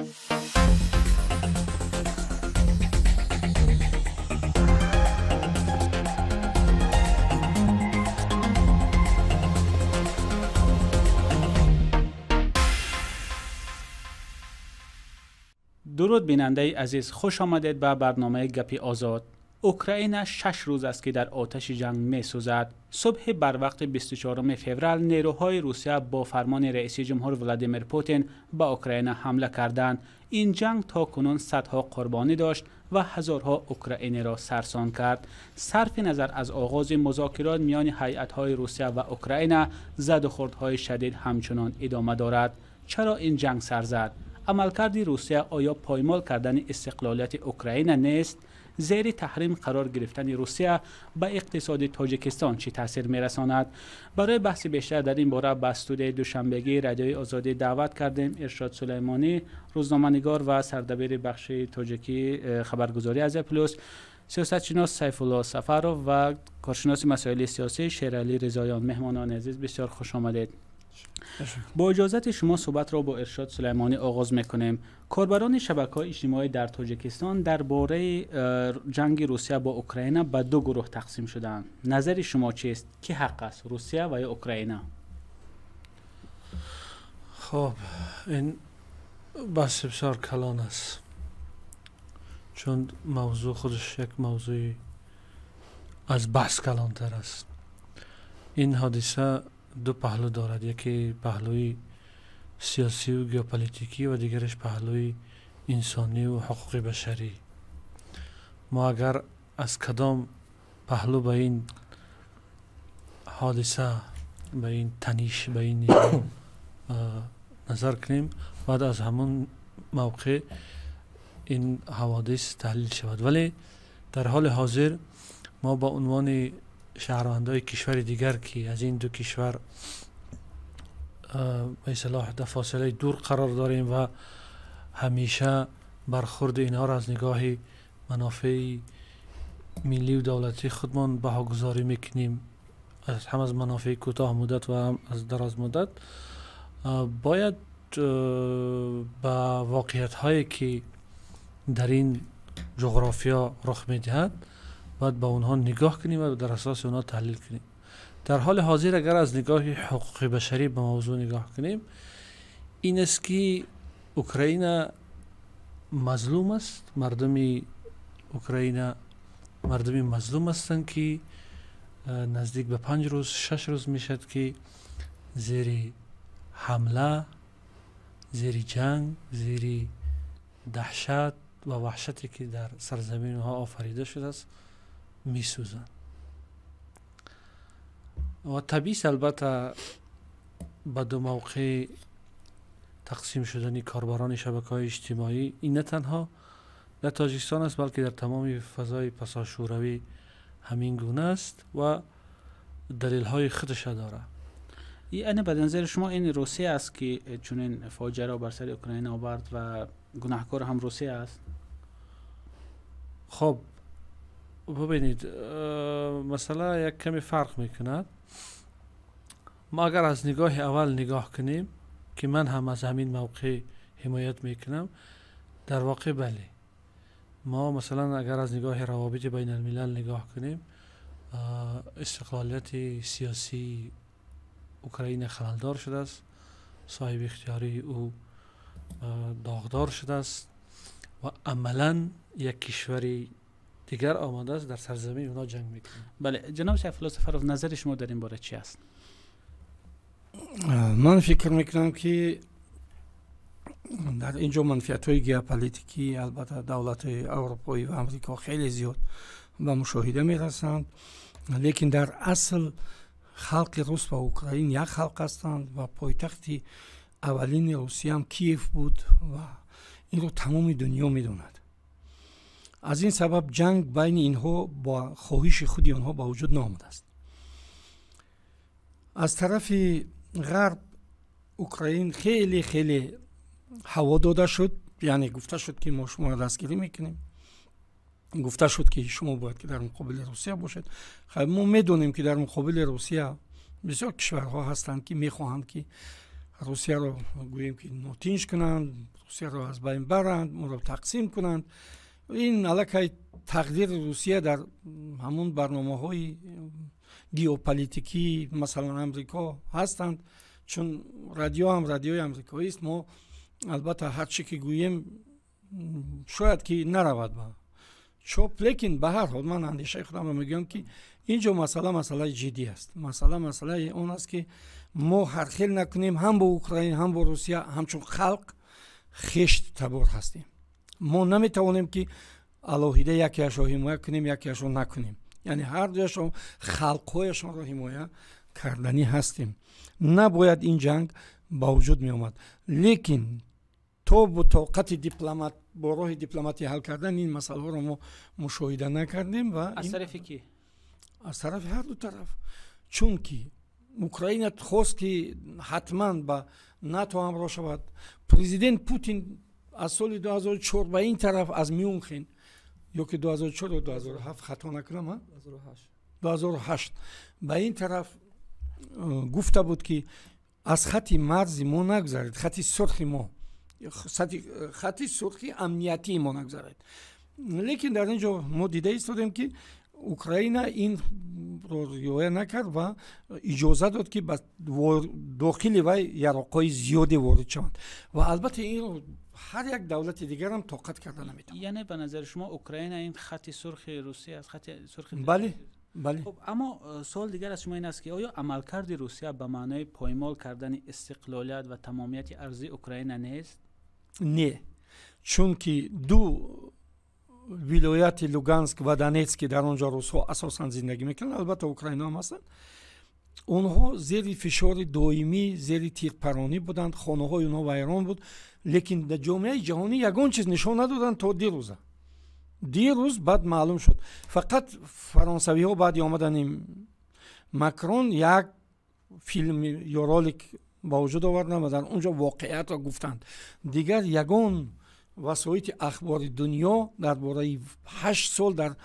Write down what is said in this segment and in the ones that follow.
Дуруд бинандаи азиз, хуш омадед ба барномаи Гапи Озод. Украина 6 рӯз аст, ки дар оташи ҷанг месӯзад. Субҳи барвақти 24 феврал нерӯҳои Русия бо фармони раиси ҷумҳур Владимир Путин ба Украина ҳамла карданд. Ин ҷанг то кунун садҳо қурбонӣ дошт ва ҳазорҳо украиниро сарсон кард. Сарфи назар аз оғози музокирот миёни ҳайатҳои Русия ва Украина, задухӯрдҳои шадид ҳамчунон идома дорад. Чаро ин ҷанг сар зад? Амалкарди Русия оё поймол кардани истиқлолияти Украина нест? Зери таҳрим қарор гирифтани Русия ба иқтисоди Тоҷикистон чӣ таъсир мерасонад? Барои баҳси бештар дар ин бора ба студияи душанбегии Радиои Озодӣ даъват кардем Иршод Сулаймонӣ, рӯзноманигор ва сардабири бахши тоҷикии хабаргузории Азия Плюс, сиёсатшинос Сайфулло Сафаров ва коршиноси масоили сиёсӣ Шералӣ Ризоён. Меҳмонони азиз, бисёр хуш омадед. Бо иҷозати шумо суҳбатро бо Иршод Сулаймонӣ оғоз мекунем. Корбарони шабакаҳои иҷтимоӣ дар Тоҷикистон дар бораи ҷанги Русия бо Украина ба ду гурӯҳ тақсим шудаанд. Назари шумо чист? Ки ҳақ аст, Русия ва ё Украина? Хоб, ин баҳси бисёр калон аст, чун мавзӯъ худаш як мавзӯи аз баҳс калонтар аст. Ин ҳодиса ду паҳлӯ дорад: яке паҳлӯи сиёсию геополитикӣ ва дигараш паҳлӯи инсонию ҳуқуқи башарӣ. Мо агар аз кадом паҳлӯ ба ин ҳодиса, ба ин таниш, ба ин низом назар кунем, баъд аз ҳамон мавқеъ ин ҳаводис таҳлил шавад. Вале дар ҳоли ҳозир мо ба унвони шаҳрвандои кишвари дигар, ки аз ин ду кишвар ба истилоҳ дар фосилаи дур қарор дорем ва ҳамеша бархурди инҳоро аз нигоҳи манофеи миллию давлатии худмон баҳогузорӣ мекунем, ҳам аз манофеи кӯтоҳмуддат ва ҳам аз дарозмуддат, бояд ба воқеиятҳое ки дар ин ҷуғрофиё рух медиҳад, бояд ба онҳо нигоҳ кунем ва дар асоси онҳо таҳлил кунем. Дар ҳоли ҳозир агар аз нигоҳи ҳуқуқи башарӣ ба мавзӯъ нигоҳ кунем, ин аст ки Украина мазлум аст. Мардуми Украина мардуми мазлум ҳастанд, ки наздик ба 5 рӯз, 6 рӯз мешавад, ки зери ҳамла, зери ҷанг, зери даҳшат ва ваҳшате ки дар сарзамини онҳо офарида шудааст месӯзанд. Ва табиист, албатта, ба ду мавқеъ тақсим шудани корбарони шабакаҳои иҷтимоӣ ин на танҳо дар Тоҷикистон аст, балки дар тамоми фазои пасошӯравӣ ҳамин гуна аст ва далелҳои худашро дорад. Яъне ба назари шумо ин Русия аст, ки чунин фоҷиаро бар сари Украина овард ва гунаҳкор ҳам Русия аст? Хоб, бубинед, масъала як каме фарқ мекунад. Мо агар аз нигоҳи аввал нигоҳ кунем, ки ман ҳам аз ҳамин мавқеъ ҳимоят мекунам, дар воқеъ бале, мо масалан агар аз нигоҳи равобити байналмилал нигоҳ кунем, истиқлолияти сиёсии Украина халалдор шудааст, соҳиби ихтиёрии ӯ доғдор шудааст ва амалан як кишвари дигар омадааст дар сарзамини онҳо ҷанг мекунад. Бале, ҷаноб Сайфулло Сафаров, назари шумо дар ин бора чи аст? Ман фикр мекунам, ки дар ин ҷо манфиатҳои геополитикӣ, албатта, давлатҳои аврупоӣ ва Амрико хеле зиёд ба мушоҳида мерасанд, лекин дар асл халқи рус ва украин як халқ ҳастанд ва пойтахти аввалини Русияам Киев буд ва инро тамоми дунё медонад. Аз ин сабаб ҷанг байни инҳо бо хоҳиши худи онҳо ба вуҷуд наомадааст. Аз тарафи ғарб Украин хеле хеле ҳаво дода шуд, яъне гуфта шуд, ки мо шуморо дастгирӣ мекунем, гуфта шуд, ки шумо бояд ки дар муқобили Русия бошед. Мо медонем, ки дар муқобили Русия бисёр кишварҳо ҳастанд, ки мехоҳанд, ки Русияро гӯем ки нотинҷ кунанд, Русияро аз байн баранд, онро тақсим кунанд. Ин аллакай тақдири Русия дар ҳамун барномаҳои геополитикӣ, масалан, Амрико ҳастанд, чун радио ҳам радиои амрикоист. Мо албатта ҳар чӣ ки гӯем, шояд ки наравад ба чоп, лекин ба ҳар ҳол ман андешаи худамро мегӯям, ки ин ҷо масъала масъалаи ҷиддӣ аст. Масъала масъалаи он аст, ки мо ҳархел накунем, ҳам бо Украина, ҳам бо Русия ҳамчун халқ хештабор ҳастем. Мо наметавонем, ки алоҳида якеашро ҳимоя кунем, якеашро накунем, яъне ҳар дуяшон халқҳояшонро ҳимоя карданӣ ҳастем. Набояд ин ҷанг ба вуҷуд меомад, лекин то бо тоқати дипломат, бо роҳи дипломатӣ ҳал кардан ин масъалаҳоро мо мушоҳида накардем. Ва аз тарафи кӣ? Аз тарафи ҳар ду тараф, чунки Украина хост, ки ҳатман ба НАТО ҳамроҳ шавад. Президент Путин аз соли 2004 ба ин тараф, аз Мюнхен, ё ки 2004 ё 2007, хато накунам, 2008 ба ин тараф гуфта буд, ки аз хати марзи мо нагузаред, хати сурхи мо, хати сурхи амниятии мо нагузаред. Лекин дар ин ҷо мо дида истодем, ки Украина инро риоя накард ва иҷоза дод, ки ба дохили вай яроқҳои зиёде ворид шаванд, ва албатта инро ҳар як давлати дигарам тоқат карда наметавонад. Яъне ба назари шумо, Украина ин хати сурхи Русия аст, хати сурхи? Бале. Хуб, аммо суол дигар аз шумо ин аст, ки оё амалкарди Русия ба маънои поймол кардани истиқлолият ва тамомияти арзии Украина нест? Не, чунки ду вилояти Луганск ва Донетск, ки дар он ҷо русҳо асосан зиндагӣ мекунанд, албатта украинаҳо ҳам ҳастанд, онҳо зери фишори доимӣ, зери тирпаронӣ буданд, хонаҳои онҳо вайрон буд, лекин дар ҷомеаи ҷаҳонӣ ягон чиз нишон надоданд то дирӯза. Дирӯз баъд маълум шуд, фақат фаронсавиҳо баъди омадани Макрон як филм ё ролик ба вуҷуд оварданд ва дар он ҷо воқеиятро гуфтанд. Дигар ягон васоити ахбори дунё дар бораи 8 сол дар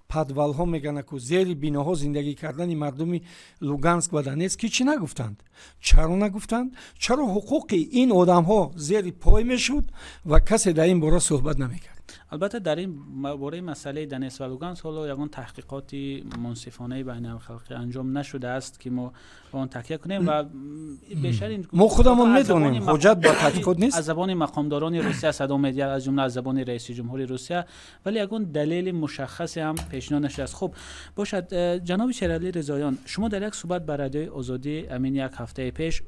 подвалҳо, меганаку, зери биноҳо зиндагӣ кардани мардуми Луганск ва Донетск ҳечи нагуфтанд. Чаро нагуфтанд? Чаро ҳуқуқи ин одамҳо зери пой мешуд ва касе дар ин бора суҳбат намекард? Албатта, дар ин бораи масъалаи Донетск ва Луганск ҳоло ягон таҳқиқоти мунсифонаи байналхалқӣ анҷом нашудааст, ки мо ба он такя кунем, ва бештар ин Мо худамон медонем, ҳоҷат ба таҳқиқот нест. Аз забони мақомдорони Русия садо медиҳад, аз ҷумла аз забони раиси ҷумҳури Русия, вале ягон далели мушаххасе ҳам пешниҳод нашудааст. Хуб бошад, ҷаноби Шералӣ Ризоён, шумо дар як суҳбат ба Радиои Озодӣ амин як ҳафтаи пеш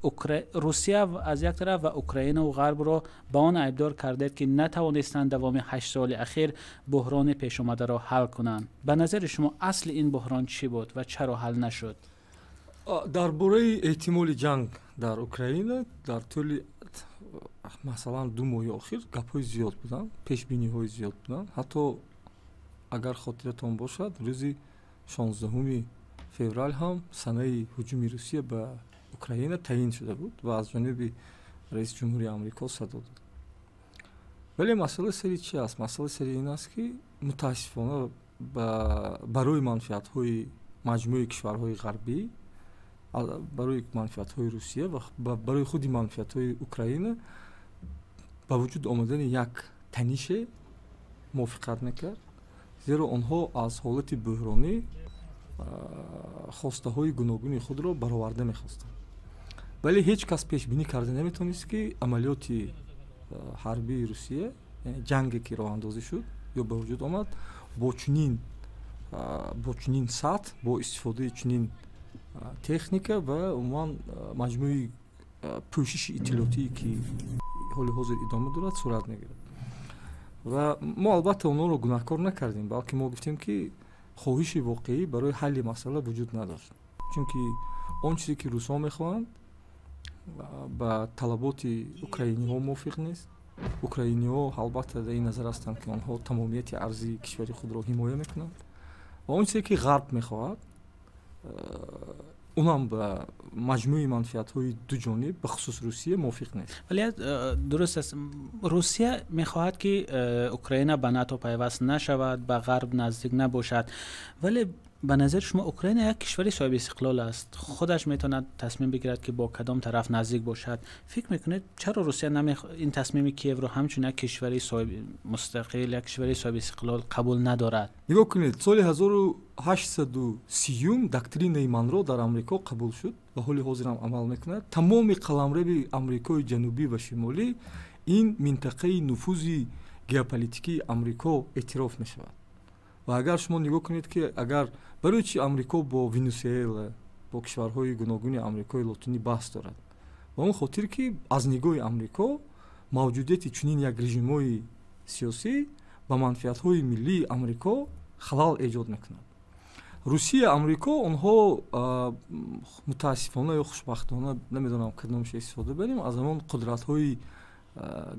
Русия аз як тараф ва Украинаву Ғарбро ба он айбдор кардед, ки натавонистанд давоми 8 соли ахир буҳрони пешомадаро ҳал кунанд. Ба назари шумо, асли ин буҳрон чӣ буд ва чаро ҳал нашуд? Дар бораи эҳтимоли ҷанг дар Украина дар тӯли, масалан, 2 моҳи охир гапҳои зиёд буданд, пешбиниҳои зиёд буданд. Ҳатто агар хотиратон бошад, рӯзи 16-уми феврал ҳам санаи ҳуҷуми Русия ба Украина таъин шуда буд ва аз ҷониби раиси ҷумҳури Амрико садо дод. Вале масъала сари чи аст? Масъала сари ин аст, ки мутаассифона барои манфиатҳои маҷмӯи кишварҳои ғарбӣ, барои манфиатҳои Русия ва барои худи манфиатҳои Украина ба вуҷуд омадани як танише мувофиқат мекард, зеро онҳо аз ҳолати буҳронӣ хостаҳои гуногуни худро бароварда мехостанд. Вале ҳеҷ кас пешбинӣ карда наметавонист, ки амалиёти ҳарбии Русия, яъне ҷанге ки роҳандозӣ шуд ё ба вуҷуд омад, бо чунин сатҳ, бо истифодаи чунин техника ва умуман маҷмӯи пӯшиши иттилоотие, ки ҳоли ҳозир идома дорад, сурат мегирад. Ва мо албатта онҳоро гунаҳкор накардем, балки мо гуфтем, ки хоҳиши воқеӣ барои ҳалли масъала вуҷуд надошт, чунки он чизе ки русҳо мехоҳанд, ба талаботи украиниҳо мувофиқ нест. Украиниҳо албатта дар ин назар ҳастанд, ки онҳо тамомияти арзии кишвари худро ҳимоя мекунанд, ва он чизе ки Ғарб мехоҳад, унам ба маҷмӯи манфиатҳои дуҷониб, бахусус Русия, мувофиқ нест. Вале дуруст аст, Русия мехоҳад, ки Украина ба НАТО пайваст нашавад, ба Ғарб наздик набошад, вале Ба назари шумо Украина як кишвари соҳиби истиқлол аст, худаш метавонад тасмим бигирад, ки бо кадом тараф наздик бошад. Фикр мекунед, чаро Русия ин тасмими Киевро ҳамчун як кишвари соҳиби мустақил, як кишвари соҳиби истиқлол қабул надорад? Нигоҳ кунед, соли 1830 доктринаи Монро дар Амрико қабул шуд ва ҳоли ҳозирам амал мекунад. Тамоми қаламрави Амрикои Ҷанубӣ ва Шимолӣ ин минтақаи нуфузи геополитикии Амрико эътироф мешавад. Ва агар шумо нигоҳ кунед, ки агар барои чи Амрико бо Венесуэла, бо кишварҳои гуногуни Амрикои Лотинӣ баҳс дорад, ба он хотир ки аз нигоҳи Амрико мавҷудияти чунин як режимҳои сиёсӣ ба манфиатҳои миллии Амрико халал эҷод мекунад. Русия, Амрико, онҳо мутаассифона ё хушбахтона, намедонам кадомша истифода барем, аз ҳамон қудратҳои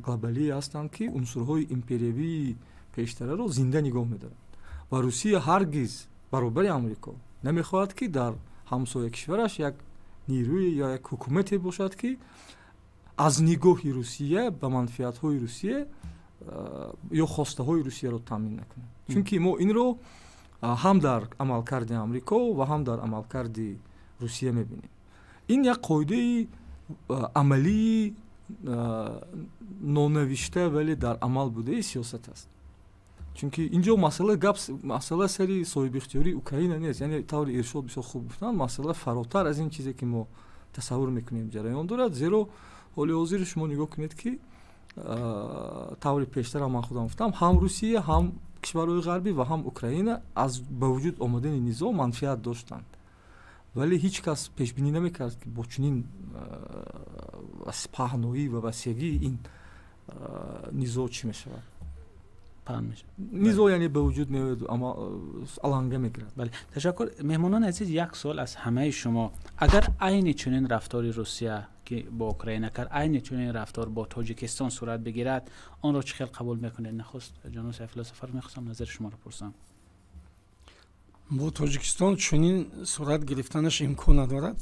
глобалие ҳастанд, ки унсурҳои империявии пештараро зинда нигоҳ медоранд. Ва Русия ҳаргиз баробари Амрико намехоҳад, ки дар ҳамсоя кишвараш як нерӯе ё як ҳукумате бошад, ки аз нигоҳи Русия ба манфиатҳои Русия ё хостаҳои Русияро таъмин накунад. Чунки мо инро ҳам дар амалкарди Амрико ва ҳам дар амалкарди Русия мебинем. Ин як қоидаи амалии нонавишта, вале дар амал будаи сиёсат аст. Чунки инҷо масъала гап, масъала сари соҳибихтиёрии Украина нест. Яъне таври Иршод бисёр хуб гуфтанд, масъала фаротар аз ин чизе, ки мо тасаввур мекунем, ҷараён дорад. Зеро ҳоли ҳозир шумо нигоҳ кунед, ки таври пештара ман худам гуфтам, ҳам Русия, ҳам кишварҳои ғарбӣ ва ҳам Украина аз ба вуҷуд омадани низом манфиат доштанд, вале ҳеҷ кас пешбинӣ намекард, ки бо чунин паҳноӣ ва васеъгии ин низоъ чӣ мешавад. Паҳн мешавад. Низоъ, яъне, ба вуҷуд меояд, аланга мегирад. Бале, ташаккур. Меҳмонони азиз, як суол аз ҳамаи шумо: агар айни чунин рафтори Русия, ки бо Украина кард, айни чунин рафтор бо Тоҷикистон сурат бигирад, онро чӣ хел қабул мекунед? Нахуст ҷаноби Сайфулло Сафар, мехостам назари шуморо пурсам. Бо Тоҷикистон чунин сурат гирифтанаш имкон надорад,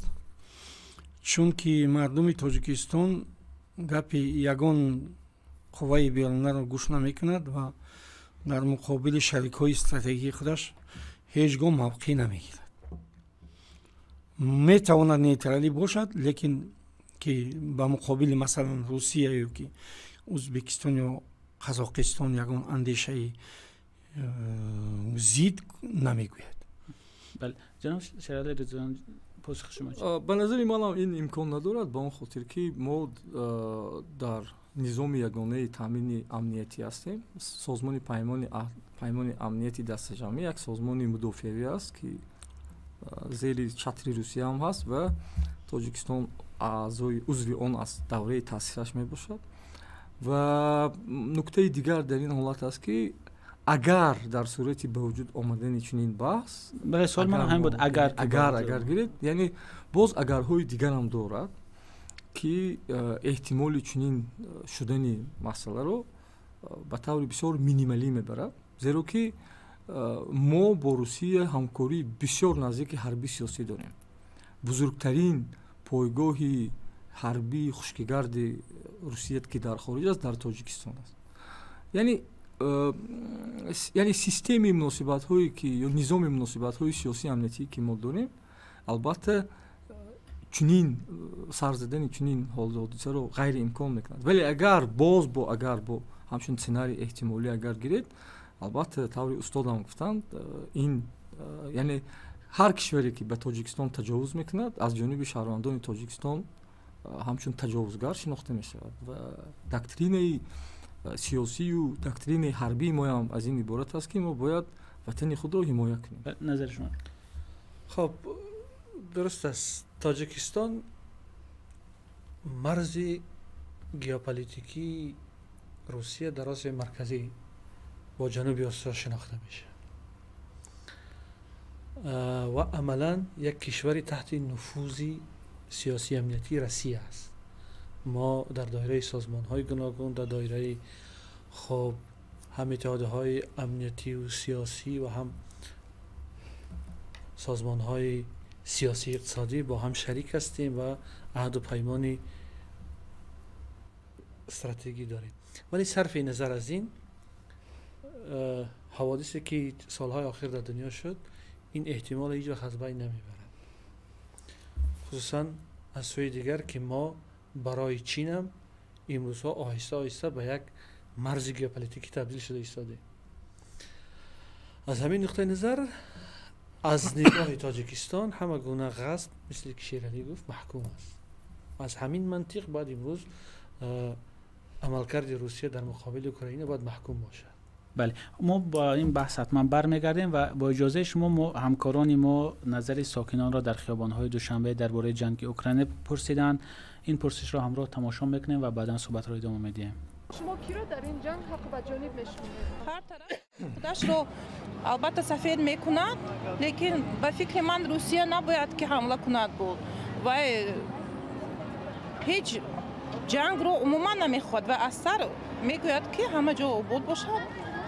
чунки мардуми Тоҷикистон гапи ягон қувваи берунаро гӯш намекунад ва дар муқобили шарикҳои стратегии худаш ҳеҷ гоҳ мавқеъ намегирад. Метавонад нейтралӣ бошад, лекин ки ба муқобили, масалан, Русия ё ки Ӯзбекистон ё Қазоқистон ягон андешаи зид намегӯяд. Бале, ҷаноб Шерали Ризоён, посухи шумо чи? Ба назари манам ин имкон надорад, ба он хотир ки мо дар низоми ягонаи таъмини амниятӣ ҳастем. Созмони Паймони Амнияти Дастаҷамъӣ як созмони мудофиавӣ аст, ки зери чатри Русия ҳам ҳаст ва Тоҷикистон аъзои узви он аз давраи таъсисаш мебошад. Ва нуктаи дигар дар ин ҳолат аст, ки агар дар сурати ба вуҷуд омадани чунин баҳс Бале, суол ман ҳамин буд, агар агар гиред, яъне боз агарҳои дигарам дорад, ки эҳтимоли чунин шудани масъаларо ба таври бисёр минималӣ мебарад, зеро ки мо бо Русия ҳамкории бисёр наздики ҳарбӣ сиёсӣ дорем. Бузургтарин пойгоҳи ҳарбии хушкигарди Русия, ки дар хориҷ аст, дар Тоҷикистон аст. Яъне системаи муносибатҳое ки ё низоми муносибатҳои сиёсии амниятие, ки мо дорем, албатта чунин сар задани чунин ҳодисаро ғайриимкон мекунад. Вале агар боз бо агар бо ҳамчун сценарии эҳтимолӣ агар гиред, албатта, таври устодам гуфтанд, ин яъне ҳар кишваре, ки ба Тоҷикистон таҷовуз мекунад, аз ҷониби шаҳрвандони Тоҷикистон ҳамчун таҷовузгар шинохта мешавад. Ва доктринаи сиёсию доктринаи ҳарбии моям аз ин иборат аст, ки мо бояд ватани худро ҳимоя кунем. Назари шумо? Хоб, дуруст аст, Тоҷикистон марзи геополитикии Русия дар Осиёи Марказӣ бо Ҷануби Осиё шинохта мешавад ва амалан як кишвари таҳти нуфузи сиёсии амниятии Россия аст. Мо дар доираи созмонҳои гуногун, дар доираи, хоб, ҳам иттиҳодҳои амниятию сиёсӣ ва ҳам созмонҳои сиёсии иқтисодӣ бо ҳам шарик ҳастем ва аҳду паймони стратегӣ дорем. Вале сарфи назар аз ин, ҳаводисе, ки солҳои охир дар дунё шуд, ин эҳтимол ҳеҷ вақт аз байн намебарад. Хусусан аз сӯи дигар ки мо барои Чинам имрӯзҳо оҳиста оҳиста ба як марзи геополитикӣ табдил шуда истодем. Аз ҳамин нуқтаи назар аз нигоҳи Тоҷикистон ҳама гуна ғасб, мисли ки Шералӣ гуфт, маҳкум аст. Аз ҳамин мантиқ бояд имрӯз амалкарди Русия дар муқобили Украина бояд маҳкум бошад. Бале, мо ба ин баҳс ҳатман бармегардем ва бо иҷозаи шумо мо ҳамкорони мо назари сокинонро дар хиёбонҳои Душанбе дар бораи ҷанги Украина пурсиданд. Ин пурсишро ҳамроҳ тамошо мекунем ва баъдан суҳбатро идома медиҳем. Шумо киро дар ин ҷанг ҳақ ба ҷониб мешуморед? Ҳар тараф худашро албатта сафед мекунад, лекин ба фикри ман Русия набояд ки ҳамла кунад буд. Вай ҳеҷ ҷангро умуман намехоҳад ва аз сар мегӯяд ки ҳама ҷо обод бошад,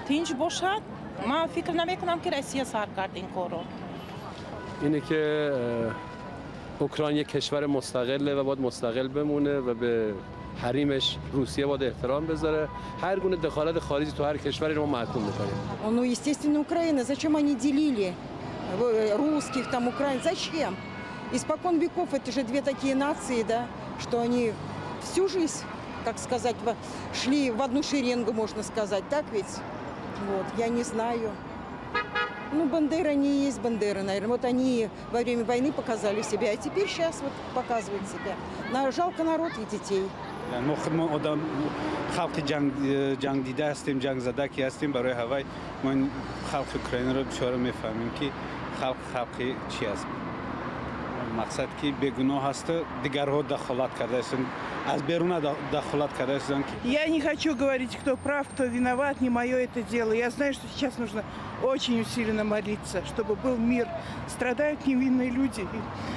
тинҷ бошад. Ман фикр намекунам ки Россия сар кард ин корро. Ине ки اوکراین یک کشور مستقله و باید مستقل بمونه و به حریمش روسیه باید احترام بذاره. هر گونه دخالت خارجی تو هر کشوری رو ما محکوم می‌کنیم. Ну, естественно, Украина. Зачем они делили русских, там, украинцев? Зачем? Испокон веков это же две такие нации, да, что они всю жизнь, так сказать, шли в одну шеренгу, можно сказать, так ведь? Вот, я не знаю. Ну, Бандеры, они и есть Бандеры, наверное. Вот они во время войны показали себя, а теперь сейчас вот показывают себя. Жалко народ и детей. Мо худмон одам халқи ҷангдида ҳастем, ҷангзада ки ҳастем, барои ҳавай мо ин халқи Украинаро бисёр мефаҳмем, ки халқ халқи чи аст. Мақсад ки бегуноҳ ҳасту дигарҳо дахолат кардаистанд, аз беруна дахолат кардаистанд. Я не хочу говорить, кто прав, кто виноват, не мое это дело. Я знаю, что сейчас нужно очень усиленно молиться, чтобы был мир. Страдают невинные люди.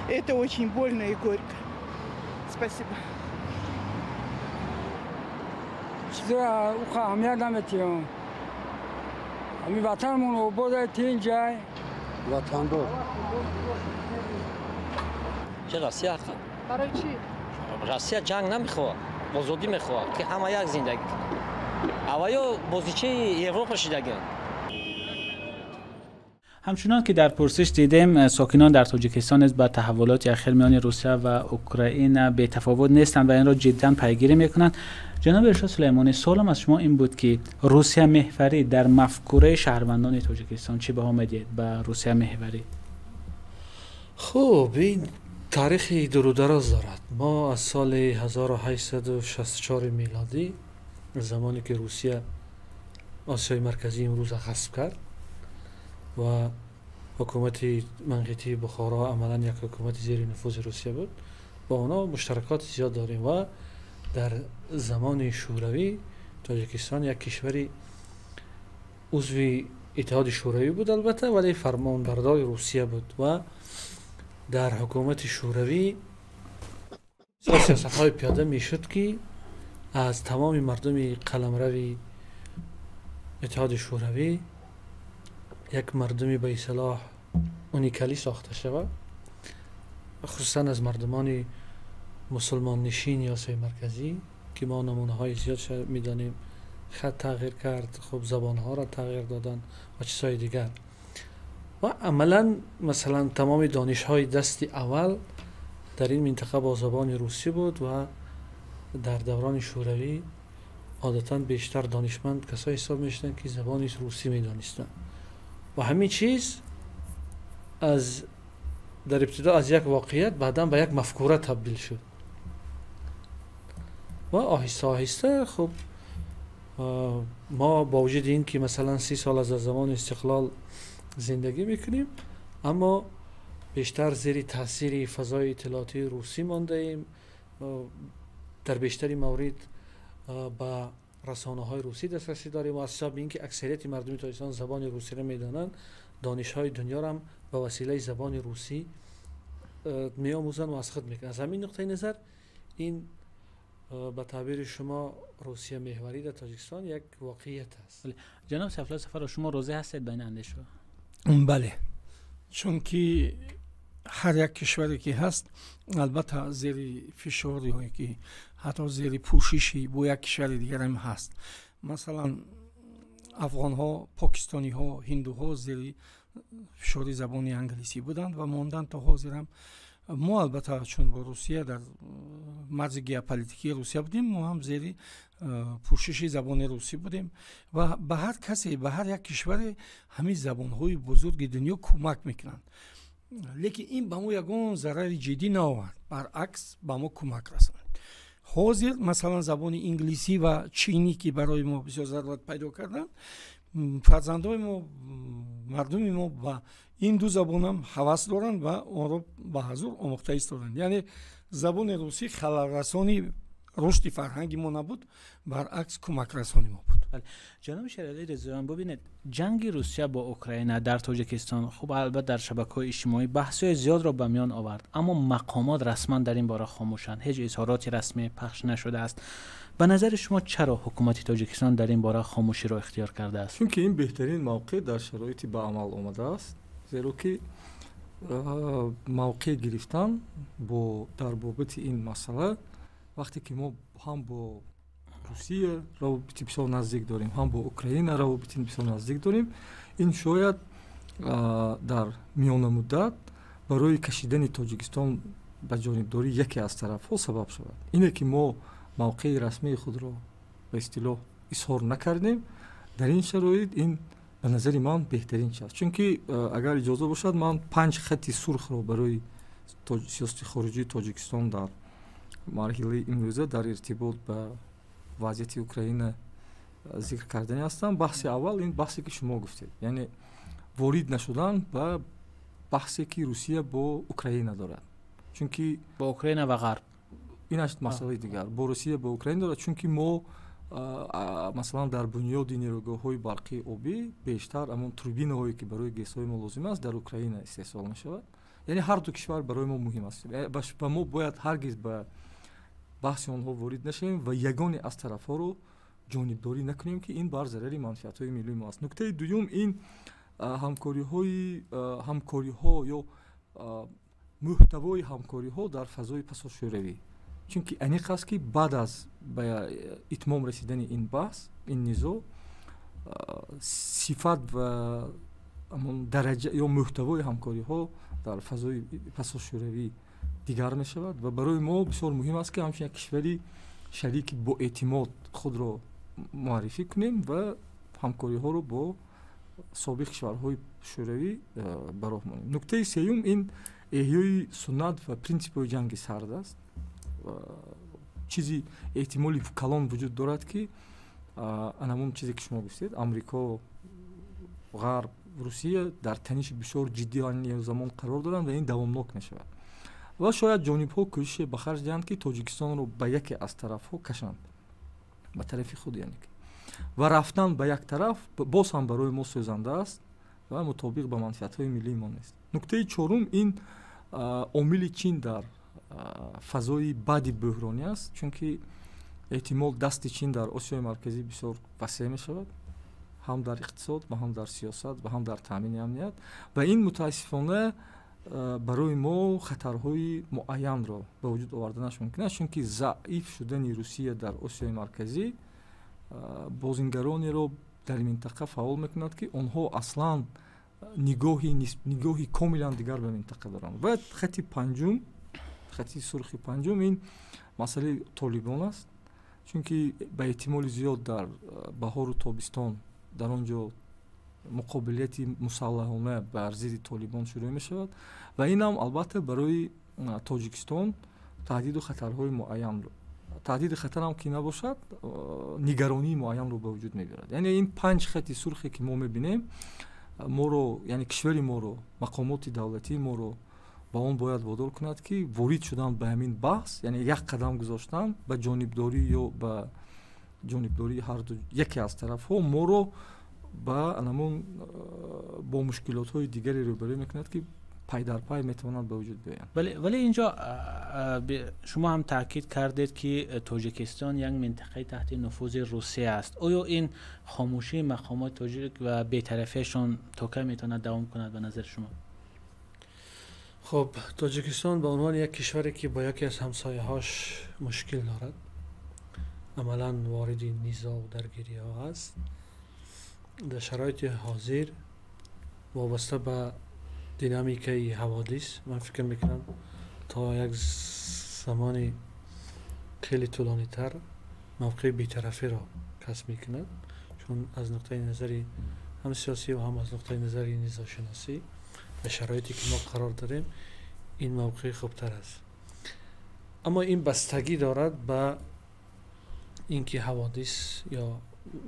И это очень больно и горько. Спасибо. Чизро уха аҳамият наметиҳам. Ҳамин ватанмон обод тинҷай. Ватандор. Че Россия? Барои чӣ? Россия ҷанг намехоҳад, озодӣ мехоҳад, ки ҳама як зиндагӣ кунад. Аввало бозичаи Европа шидагианд. Ҳамчунон ки дар пурсиш дидем, сокинон дар Тоҷикистон низ ба таҳаввулоти ахир миёни Русия ва Украина бетафовут нестанд ва инро ҷиддан пайгирӣ мекунанд. Ҷаноби Иршод Сулаймонӣ, суолам аз шумо ин буд ки Русия меҳварӣ дар мафкураи шаҳрвандони Тоҷикистон чӣ баҳо медиҳед ба Русия меҳварӣ? Хуб, ин таърихи дурудароз дорад. Мо аз соли 1864 милодӣ, замоне ки Русия Осиёи Марказӣ имрӯза ғасб кард ва ҳукумати манғитии Бухоро амалан як ҳукумати зери нуфузи Русия буд, бо онҳо муштаракоти зиёд дорем ва дар замони Шӯравӣ Тоҷикистон як кишвари узви Иттиҳоди Шӯравӣ буд, албатта, вале фармонбардори Русия буд ва дар ҳукумати Шӯравӣ сиёсатҳои пиёда мешуд, ки аз тамоми мардуми қаламрави Иттиҳоди Шӯравӣ як мардуми ба истилоҳ уникалӣ сохта шавад, хусусан аз мардумони мусулмоннишини Осиёи Марказӣ, ки мо намунаҳои зиёд медонем. Хат тағйир кард, хуб, забонҳоро тағйир доданд ва чизҳои дигар. Ва амалан масалан тамоми донишҳои дасти аввал дар ин минтақа бо забони русӣ буд ва дар даврони Шӯравӣ одатан бештар донишманд касое ҳисоб мешуданд, ки забони русӣ медонистанд. Ва ҳамин чиз аз дар ибтидо аз як воқеият баъдан ба як мафкура табдил шуд ва оҳиста оҳиста хуб мо бо вуҷуди ин ки масалан 30 сол аз замони истиқлол зиндагӣ мекунем, аммо бештар зери таъсири фазои иттилоотии русӣ мондаем. Дар бештари маврид ба расонаҳои русӣ дастрасӣ дорем ва аз ҳисоби ин ки аксарияти мардуми Тоҷикистон забони русиро медонанд, донишҳои дунёро ҳам ба василаи забони русӣ меомӯзанд ва аз худ мекунанд. Аз ҳамин нуқтаи назар ин ба таъбири шумо Русия меҳварӣ дар Тоҷикистон як воқеият аст. Ҷаноб Сайфулло Сафаров, шумо розӣ ҳастед ба ин андеша? Бале, чунки ҳар як кишваре ки ҳаст, албатта зери фишор ё ки ҳатто зери пӯшиши бо як кишвари дигарам ҳаст. Масалан, афғонҳо, покистониҳо, ҳиндуҳо зери Фишори забони англисӣ буданд ва монданд то ҳозирам. Мо албатта, чун бо Русия дар марзи геополитикии Русия будем, мо ҳам зери пӯшиши забони русӣ будем ва ба ҳар касе, ба ҳар як кишваре ҳамин забонҳои бузурги дунё кӯмак мекунанд. Лекин ин ба мо ягон зарари ҷиддӣ наовард, баръакс, ба мо кӯмак расонид. Ҳозир, масалан, забони инглисӣ ва чинӣ, ки барои мо бисёр зарурат пайдо карданд, фарзандои мо, мардуми мо ба ин ду забонам ҳавас доранд ва онро ба ҳазур омӯхта истоданд. Яъне забони русӣ халалрасони рушди фарҳанги мо набуд, баръакс, кӯмакрасони мо буд. Ҷаноби Шералӣ Резоён, бубинед, ҷанги Русия бо Украина дар Тоҷикистон, хуб, албатта, дар шабакаҳои иҷтимоӣ баҳсҳои зиёдро ба миён овард, аммо мақомот расман дар ин бора хомӯшанд, ҳеҷ изҳороти расмӣ пахш нашудааст. Ба назари шумо, чаро ҳукумати Тоҷикистон дар ин бора хомӯширо ихтиёр кардааст? Чунки ин беҳтарин мавқеъ дар шароити ба амал омадааст, зеро ки мавқеъ гирифтан бо дар бобати ин масъала, вақте ки мо ҳам бо Русия равобити бисёр наздик дорем, ҳам бо Украина равобити бисёр наздик дорем, ин шояд дар миёнамуддат барои кашидани Тоҷикистон ба ҷонибдорӣ яке аз тарафҳо сабаб шавад. Ине ки мо мавқеи расмии худро ба истилоҳ изҳор накардем дар ин шароит, ин ба назари ман беҳтарин чиз аст. Чунки, агар иҷоза бошад, ман панҷ хати сурхро барои сиёсати хориҷии Тоҷикистон дар марҳилаи имрӯза дар иртибот ба вазъияти Украина зикр кардани ҳастам. Баҳси аввал ин баҳсе, ки шумо гуфтед, яъне ворид нашудан ба баҳсе, ки Русия бо Украина дорад, чунки бо Украина ва Ғарб. Ин аст масъалаи дигар, бо Русия, бо Украина дорад, чунки мо, масалан, дар бунёди нерӯгоҳҳои барқии обӣ бештар ҳамон турбинаҳое, ки барои ГЭСҳои мо лозим аст, дар Украина истеҳсол мешавад. Яъне ҳар ду кишвар барои мо муҳим аст ва мо бояд ҳаргиз ба баҳси онҳо ворид нашавем ва ягоне аз тарафҳоро ҷонибдорӣ накунем, ки ин бар зарари манфиатҳои миллии мо аст. Нуктаи дуюм ин ҳамкориҳо ё муҳтавои ҳамкориҳо дар фазои пасошӯравӣ, чунки аниқ аст, ки баъд аз ба итмом расидани ин баҳс, ин низоъ, сифат ва дараҷа ё муҳтавои ҳамкориҳо дар фазои пасошӯравӣ дигар мешавад ва барои мо бисёр муҳим аст, ки ҳамчун як кишвари шарики боэътимод худро муаррифӣ кунем ва ҳамкориҳоро бо собиқ кишварҳои шӯравӣ ба роҳ монем. Нуктаи сеюм ин эҳёи суннат ва принсипҳои ҷанги сард аст. Чизи эҳтимоли калон вуҷуд дорад, ки анамон чизе, ки шумо гуфтед, Амрико, Ғарб, Русия дар таниши бисёр ҷиддӣ замон қарор доранд ва ин давомнок мешавад ва шояд ҷонибҳо кӯшише ба харҷ диҳанд, ки Тоҷикистонро ба яке аз тарафҳо кашанд, ба тарафи худ, яъне ва рафтан ба як тараф боз ҳам барои мо сӯзанда аст ва мутобиқ ба манфиатҳои миллии мо нест. Нуктаи чорум ин омили Чин дар фазои баъди бӯҳронӣ аст, чунки эҳтимол дасти Чин дар Осиёи Марказӣ бисёр васеъ мешавад, ҳам дар иқтисод ва ҳам дар сиёсат ва ҳам дар таъмини амният, ва ин мутаассифона барои мо хатарҳои муайянро ба вуҷуд оварданаш мумкин аст, чунки заиф шудани Русия дар Осиёи Марказӣ бозингаронеро дар минтақа фаъол мекунад, ки онҳо аслан нигоҳи комилан дигар ба минтақа доранд. Ва хати панҷум, хати сурхи панҷум ин масъалаи Толибон аст, чунки ба эҳтимоли зиёд дар баҳору тобистон дар он ҷо муқобилияти мусаллаҳона бар зидди Толибон шурӯъ мешавад ва инам албатта барои Тоҷикистон таҳдиду хатарҳои муайянро, таҳдиди хатарам ки набошад, нигаронии муайянро ба вуҷуд мебиёрад. Яъне ин панҷ хати сурхе, ки мо мебинем, моро, яъне кишвари моро, мақомоти давлатии моро ба он бояд водор кунад, ки ворид шудан ба ҳамин баҳс, яъне як қадам гузоштан ба ҷонибдорӣ ё ба ҷонибдории ҳарду яке аз тарафҳо моро ба анамон бо мушкилотҳои дигаре рӯбарӯ мекунад, ки пайдарпай метавонанд ба вуҷуд биёянд. Бале, вале инҷо шумо ҳам таъкид кардед, ки Тоҷикистон як минтақаи таҳти нуфузи Русия аст. Оё ин хомӯшии мақомоти тоҷик ва бетарафиашон то кай метавонад давом кунад, ба назари шумо? Хуб, Тоҷикистон ба унвони як кишваре, ки бо яке аз ҳамсояҳош мушкил дорад, амалан вориди низоъ даргириҳо аст, дар шароити ҳозир وابسته به دینامیکای حوادث من فکر میکنم تا یک زمان خیلی طولانی تر موقع بی‌طرفی را کسب میکند، چون از نقطه نظر هم سیاسی و هم از نقطه نظر نزاع‌شناسی به شرایطی که ما قرار داریم این موقع خوبتر است. اما این بستگی دارد به اینکه حوادث یا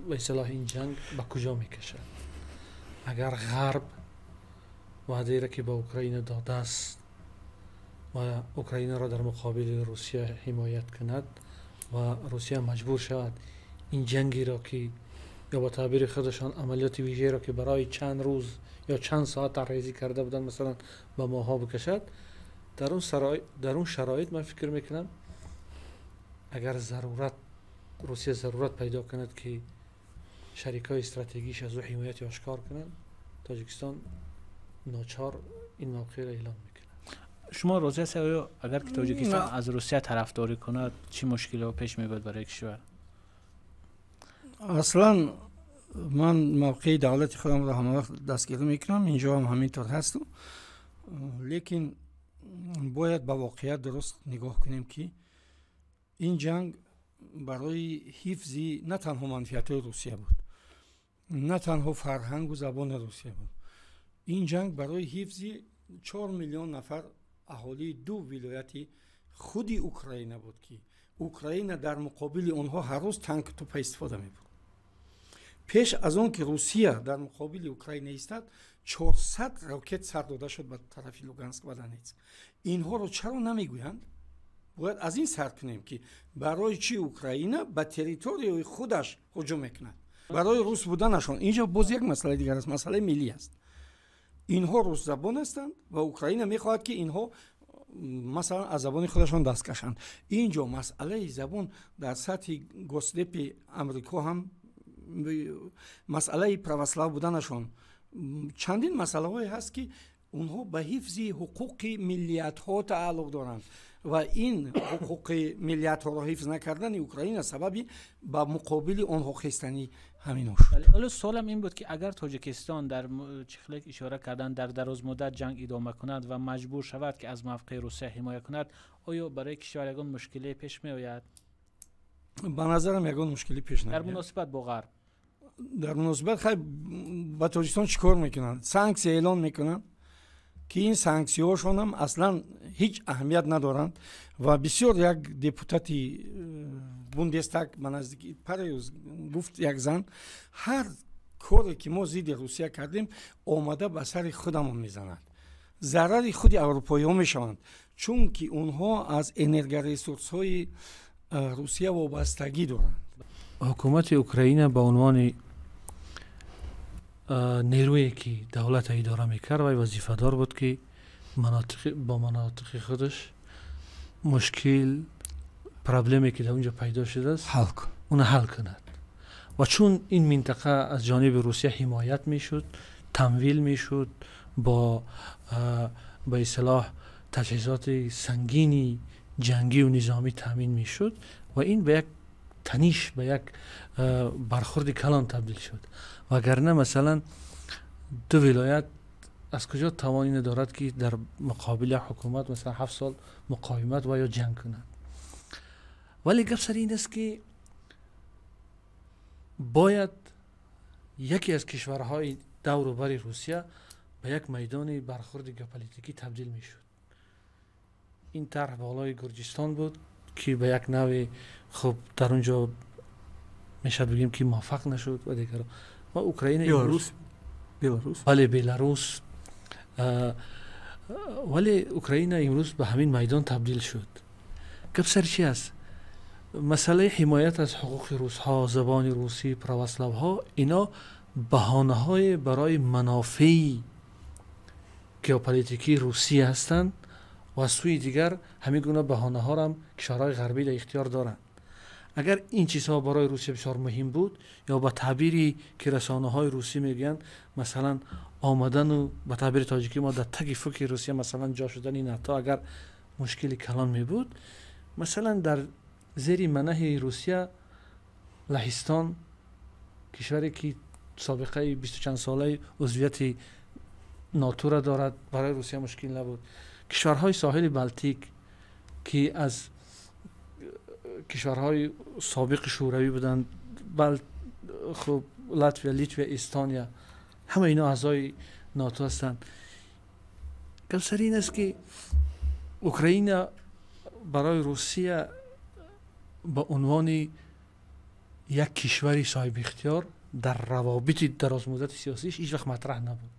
به اصطلاح این جنگ به کجا میکشد. اگر غرب وعده را که به اوکراین داده است و اوکراین را در مقابل روسیه حمایت کند و روسیه مجبور شود این جنگی را که یا با تعبیر خودشان عملیات ویژه را که برای چند روز یا چند ساعت طرحریزی کرده بودند مثلا به ماها بکشد، در اون شرایط من فکر میکنم اگر ضرورت روسیه ضرورت پیدا کند که شریکای استراتژیش از او حمایت آشکار کنند، تاجیکستان ناچار این موقع را اعلام میکنه. شما راضی هستید اگر که تاجیکستان از روسیه طرفداری کند چی مشکلی پیش میاد برای کشور؟ اصلا من موقع دولت خودم را همه وقت دستگیری میکنم، اینجا هم همینطور هست، لیکن باید به واقعیت درست نگاه کنیم که این جنگ برای حفظ نه تنها منفعت روسیه بود، نه تنها فرهنگ و زبان روسیه بود، این جنگ برای حفظ 4 میلیون نفر اهالی دو ولایت خودی اوکراین بود که اوکراین در مقابل آنها هر روز تانک توپ استفاده می‌برد. پیش از آن که روسیه در مقابل اوکراین ایستاد 400 راکت سر داده شد به طرف لوگانسک و دونتسک. اینها رو چرا نمیگویند؟ باید از این سر کنیم که برای چی اوکراین به territory خودش هجوم میکند، برای روس بودنشان. اینجا باز یک مسئله دیگر است، مسئله ملی است. اینها روس زبان هستند و اوکراین میخواهد که اینها مثلا از زبان خودشان دست کشند. اینجا مسئله زبان در سطح گوسدپ امریکا هم مسئله православ بودنشان، چندین مسئله های هست که اونها به حفظ حقوق ملیت ها تعلق دارند و این حقوق ملیت ها را حفظ نکردن اوکراین سببی به مقابل آنها خیستنی همین شد. حالا سوالم این بود که اگر تاجیکستان در چخلک اشاره کردن در دراز مدت جنگ ادامه کند و مجبور شود که از موقع روسیه حمایت کند، آیا برای کشور یگان مشکلی پیش می آید؟ به نظرم یگان مشکلی پیش نمیاد. در مناسبت با غرب، در مناسبت خیلی با تاجیکستان چیکار میکنن؟ санкция اعلان میکنن که این санкция هاشون هم اصلا هیچ اهمیت ندارند و بسیار یک депутат ی بوندستاگ به نزدیکی پریوز گفت یک زن هر کاری که ما ضد روسیه کردیم آمده به سر خودمون میزند، ضرر خود اروپایی ها میشوند، چون که اونها از энергоресурс های روسیه وابستگی دارند. حکومت اوکراین به عنوان نیرویی که دولت اداره میکرد و وظیفه دار بود که با مناطق خودش مشکل problem ی که در اونجا پیدا شده است حل کن، اون حل کند. و چون این منطقه از جانب روسیه حمایت میشد، تمویل میشد با به اصطلاح تجهیزات سنگینی جنگی و نظامی تامین میشد و این به یک تنیش، به یک برخورد کلان تبدیل شد. وگرنه مثلا دو ولایت از کجا توان اینو دارد که در مقابل حکومت مثلا 7 سال مقاومت و یا جنگ کنند؟ ولی گپ سر این است که باید یکی از کشورهای دور و بر روسیه به یک میدان برخورد گپالیتیکی تبدیل میشد. این طرح بالای گرجستان بود که به یک نوع خب در اونجا میشد بگیم که موفق نشد و دیگر و اوکراین، بیلاروس، بله بیلاروس، ولی اوکراین امروز به همین میدان تبدیل شد. گپ سر چی است؟ مسئله حمایت از حقوق روس ها، زبان روسی، православ ها، اینا بهانه های برای منافع گئوپلیتیکی روسیه هستند و از سوی دیگر همین گونه بهانه ها را هم کشورهای غربی در اختیار دارند. اگر این چیزها برای روسیه بسیار مهم بود، یا به تعبیری که رسانه های روسی میگن مثلا آمدن و به تعبیر تاجیکی ما در تگ فک روسیه مثلا جا شدن ناتو اگر مشکل کلان می بود، مثلا در زیر منه روسیه لهستان، کشوری که سابقه 20 چند ساله عضویت НАТО را دارد، برای روسیه مشکل نبود. کشورهای ساحل بلتیک که از کشورهای سابق شوروی بودند، خب لاتویا، لیتویا، استونیا، همه اینا اعضای ناتو هستند. گپ سر این است که اوکراین برای روسیه به عنوان یک کشور صاحب اختیار در روابط درازمدت سیاسیش هیچ وقت مطرح نبود.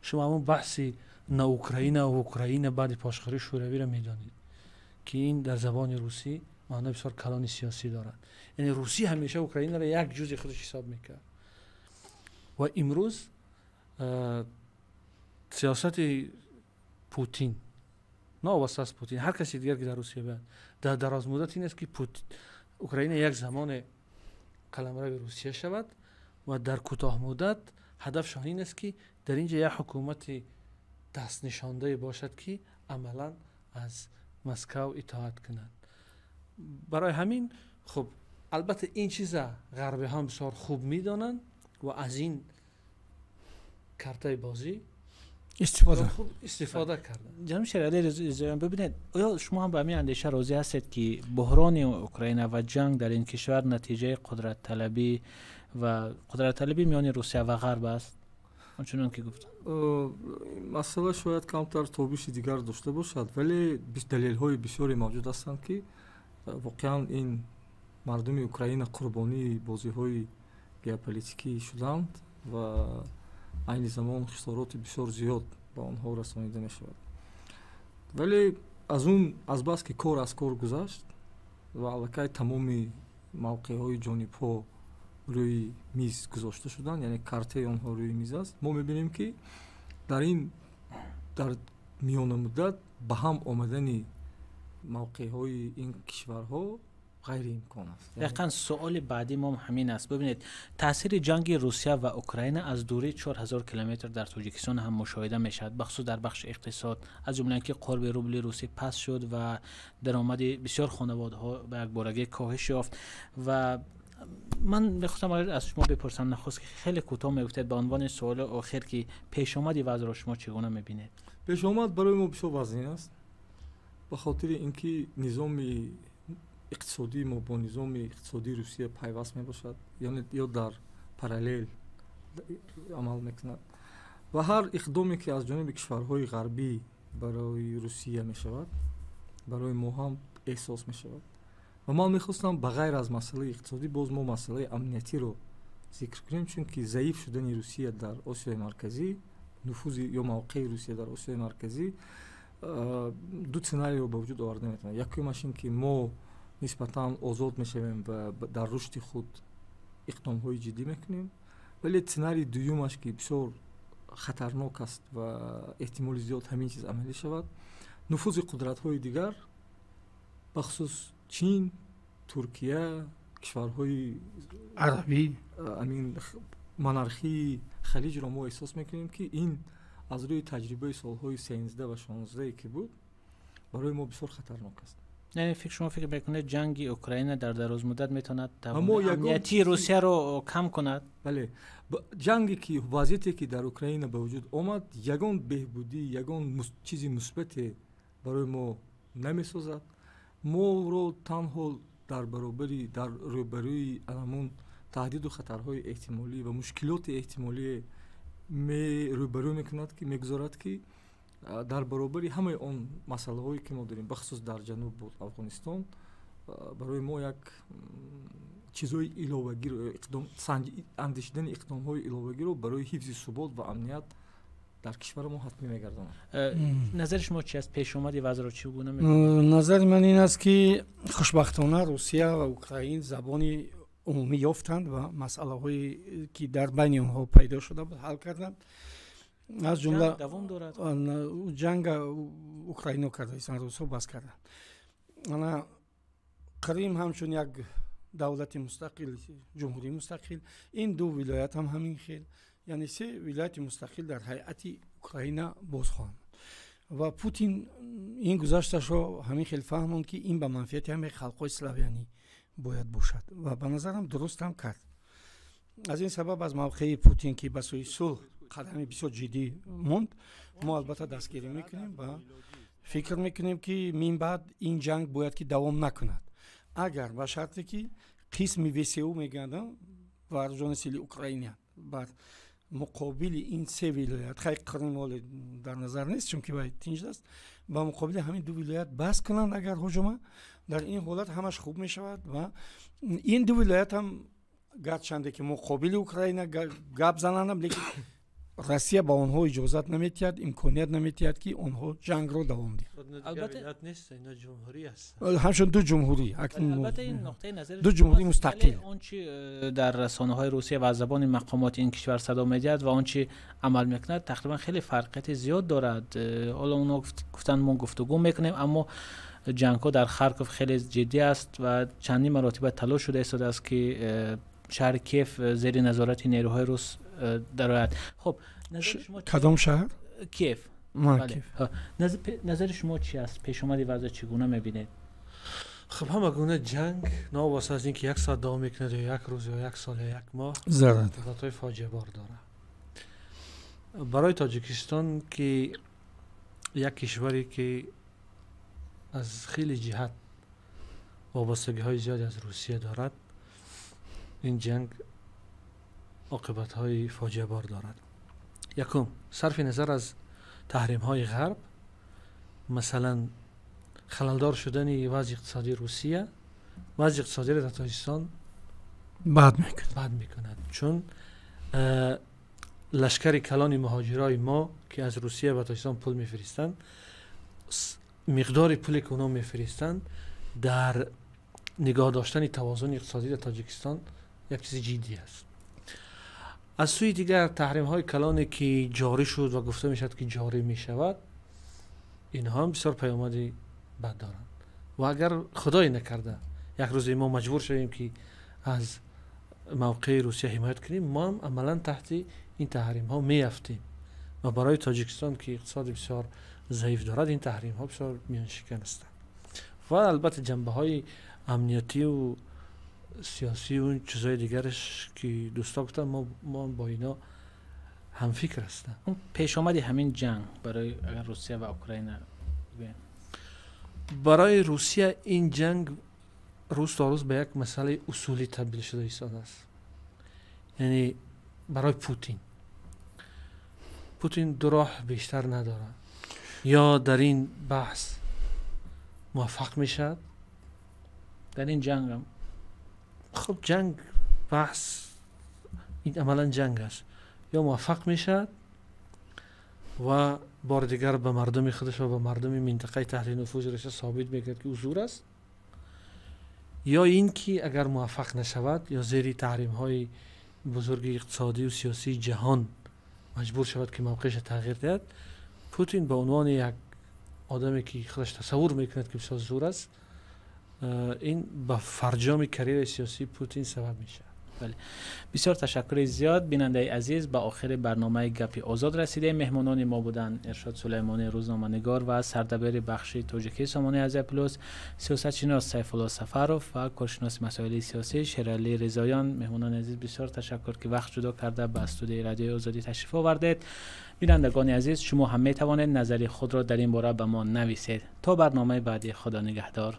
شما همون بحث نه اوکراین و اوکراین بعد پاشخوری شوروی را میدانید که این در زبان روسی معنای بسیار کلان سیاسی دارد. یعنی روسیه همیشه اوکراین را یک جزء خودش حساب میکرد و امروز سیاست پوتین، نه واسه از پوتین، هر کسی دیگر که در روسیه بیاد در دراز مدت این است که اوکراین یک زمان قلمرو روسیه شود و در کوتاه مدت هدفشان این است که در اینجا یک حکومت دست نشانده باشد که عملا از مسکو اطاعت کند. برای همین خب البته این چیزا غربی هم بسیار خوب میدانند و از این کارتای بازی استفاده کردن. جناب شیرعلی رضاییان، ببینید آیا شما هم به همین اندیشه راضی هستید که بحران اوکراین و جنگ در این کشور نتیجه قدرت طلبی و قدرت طلبی میان روسیه و غرب است؟ آنچنان که گفتم مسئله شاید کمتر تابش دیگر داشته باشد، ولی دلیل های بسیاری موجود هستند که واقعا این مردم اوکراین قربانی بازی های گئوپلیتیکی شدند و عین زمان خسارات بسیار زیاد به آنها رسانیده می شود. ولی از اون از بس که کار از کار گذشت و الکی تمام موقع های جانب ها روی میز گذاشته شدند، یعنی کارت آنها روی میز است، ما میبینیم که در این در میان مدت به هم آمدن موقع های این کشورها غیر امکان است. دقیقاً سوال بعدی ما همین است. ببینید تاثیر جنگ روسیه و اوکراین از دوری 4000 کیلومتر در تاجیکستان هم مشاهده میشود، بخصوص در بخش اقتصاد، از جمله اینکه قرب روبل روسی پس شد و درآمد بسیار خانواده‌ها به یک بارگی کاهش یافت. و من میخواستم از شما بپرسم نخست که خیلی کوتاه میگفتید به عنوان سوال آخر که پیش آمد وضع را شما چگونه میبینید؟ پیش آمد برای ما بسیار وزین است، به خاطر اینکه نظام اقتصادی ما با نظام اقتصادی روسیه پیوست می باشد، یعنی یا در پارالل عمل میکند و هر اقدامی که از جانب کشورهای غربی برای روسیه می شود برای ما هم احساس می شود. و من میخواستم بغیر از مسئله اقتصادی باز ما مسئله امنیتی رو ذکر کنیم، چون که ضعیف شدن روسیه در آسیای مرکزی، نفوذ یا موقع روسیه در آسیای مرکزی دو سناریو به وجود آورده میتونه. یکمش این که ما نسبتاً آزاد میشویم و در رشد خود اقدامهای جدی میکنیم، ولی سناریوی دومش که بسیار خطرناک است و احتمال زیاد همین چیز عملی شود، نفوذ قدرت‌های دیگر بخصوص چین، ترکیه، کشورهای عربی، امین منارخی خلیج را ما احساس میکنیم که این از روی تجربه سالهای 13 و 16 که بود برای ما بسیار خطرناک است. یعنی شما فکر میکنید جنگ اوکراین در دراز مدت میتواند امنیتی روسیه رو کم کند؟ بله، جنگی که وضعیتی که در اوکراین به وجود آمد یگان بهبودی، یگان چیزی مثبت برای ما نمیسازد. ما رو تنها در برابری در روبروی همون تهدید و خطرهای احتمالی و مشکلات احتمالی می روبرو میکند که میگذارد که در برابر همه آن مسئله هایی که ما داریم بخصوص در جنوب بود افغانستان برای ما یک چیزهای иловагӣ رو اندیشیدن اقدامهای иловагӣ رو برای حفظ ثبات و امنیت در کشور ما حتمی میگرداند. نظر شما چی است؟ پیش آمد وضع را چگونه می‌بینید؟ نظر من این است که خوشبختانه روسیه و اوکراین زبان عمومی یافتند و مسئله هایی که در بین آنها پیدا شده بود حل کردند. از جمله دوام دارد جنگ اوکراین کرده ایستان، روس‌ها بس کردند. انا قریم همچون یک دولت مستقل، جمهوری مستقل، این دو ولایت هم همین خیل، یعنی سه ولایت مستقل در هیئت اوکراین باز خواهند. و پوتین این گذشتش رو همین خیل فهموند که این به منفعت همه خلق‌های اسلاویانی باید باشد و به نظرم درست هم کرد. از این سبب از موقع پوتین که به سوی صلح Қадами бисёр ҷиддӣ монд. Мо албатта дастгирӣ мекунем ва фикр мекунем, ки мин баъд ин ҷанг бояд ки давом накунад, агар ба шарте ки қисми ВСУ мегӯянд, Вооружённые силы Украины, бар муқобили ин се вилоят, хай, Қрим ҳоле дар назар нест, чунки вай тинҷ аст, ба муқобили ҳамин ду вилоят бас кунанд агар ҳуҷума, дар ин ҳолат ҳамаш хуб мешавад. Ва ин ду вилоят ҳам гарчанде ки муқобили Украина гап занандам, лекин Россия ба онҳо иҷозат наметиҳад, имконият наметиҳад, ки онҳо ҷангро давом диҳанд. Ҳамчун ду ҷумҳурӣ. Албатта, ин нуқтаи назари ду ҷумҳурии мустақил. Он чи дар расонаҳои Русия ва аз забони мақомоти ин кишвар садо медиҳад ва он чи амал мекунад, тақрибан хеле фарқияти зиёд дорад. Ҳоло онҳо гуфтанд, мо гуфтугӯ мекунем, аммо ҷангҳо дар Харков хеле ҷиддӣ аст ва чандин маротиба талош шуда истодааст, ки шаҳри Киев зери назорати нерӯҳои рус дарояд. Хуб. Кадом шаҳр? Киев. Назари шумо чи аст? Пешомади вазъ чӣ гуна мебинед? Хуб, ҳама гуна ҷанг, новобаста аз ин ки як соат давом мекунад ё як рӯз ё як сол ё як моҳ, оқибатҳои фоҷиабор дорад. Барои Тоҷикистон, ки як кишваре ки аз хеле ҷиҳат вобастагиҳои зиёде аз Русия дорад, ин ҷанг оқибатҳои фоҷиабор дорад. Якум, сарфи назар аз таҳримҳои ғарб, масалан, халалдор шудани вазъи иқтисодии Русия вазъи иқтисодиро дар Тоҷикистон бад мекунад. Бад мекунад, чун лашкари калони муҳоҷирои мо, ки аз Русия ба Тоҷикистон пул мефиристанд, миқдори пуле ки онҳо мефиристанд, дар нигоҳ доштани тавозуни иқтисодӣ дар Тоҷикистон як чизи ҷиддӣ аст. Аз сӯи дигар, таҳримҳои калоне ки ҷорӣ шуд ва гуфта мешавад, ки ҷорӣ мешавад, инҳо ҳам бисёр паёмади бад доранд. Ва агар, худое накарда, як рӯзе мо маҷбур шавем, ки аз мавқеи Русия ҳимоят кунем, мо ҳам амалан таҳти ин таҳримҳо меафтем. Ва барои Тоҷикистон, ки иқтисоди бисёр заиф дорад, ин таҳримҳо бисёр миёншикан ҳастанд. Ва албатта ҷанбаҳои амниятию сиёсию чизҳои дигараш, ки дӯсто гуфтанд, мо бо ино ҳамфикр ҳастем. Пешомади ҳамин ҷанг барои Русия ва Украина? Барои Русия ин ҷанг рӯз то рӯз ба як масъалаи усулӣ табдил шуда истодааст. Яъне барои Путин ду роҳ бештар надорад: ё дар ин баҳс муваффақ мешавад. Дар ин ҷангам? Хуб, ҷанг, баҳс, ин амалан ҷанг аст. Ё муваффақ мешавад ва бори дигар ба мардуми худаш ва ба мардуми минтақаи таҳти нуфузи Русия собит мекунад, ки ӯ зур аст, ё ин ки агар муваффақ нашавад ё зери таҳримҳои бузурги иқтисодию сиёсии ҷаҳон маҷбур шавад, ки мавқеъша тағйир диҳад. Путин ба унвони як одаме, ки худаш тасаввур мекунад, ки бисёр зур аст, ин ба фарҷоми карьераи сиёсии Путин сабаб мешавад. Бале, бисёр ташаккури зиёд. Бинандаи азиз, ба охири барномаи «Гапи озод» расидем. Меҳмонони мо буданд Иршод Сулаймонӣ, рӯзноманигор ва сардабири бахши тоҷикии сомонаи Азия Плюс, сиёсатшинос Сайфулло Сафаров ва коршиноси масоили сиёсӣ Шералӣ Ризоён. Меҳмонони азиз, бисёр ташаккур, ки вақт ҷудо карда ба студияи Радиои Озодӣ ташриф овардед. Бинандагони азиз, шумо ҳам метавонед назари худро дар ин бора ба мо нависед. То барномаи баъдӣ, худо нигаҳдор.